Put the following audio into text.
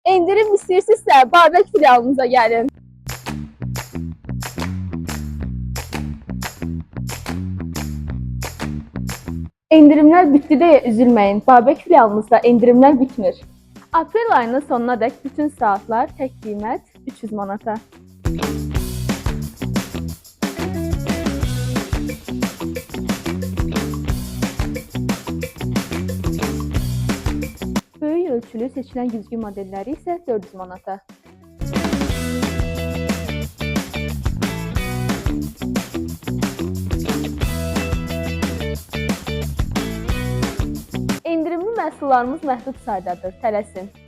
Endirim istəyirsinizsə, Babək filialımıza gəlin. Endirimlər bitdi deyə üzülməyin. Babək filialımızda endirimlər bitmir. Aprel ayının sonuna dək bütün saatlar tək qiymət 300 manata. Böyük ölçülü seçilən güzgü modelləri isə 400 manata. Endirimli məhsullarımız məhdud saydadır. Tələsin.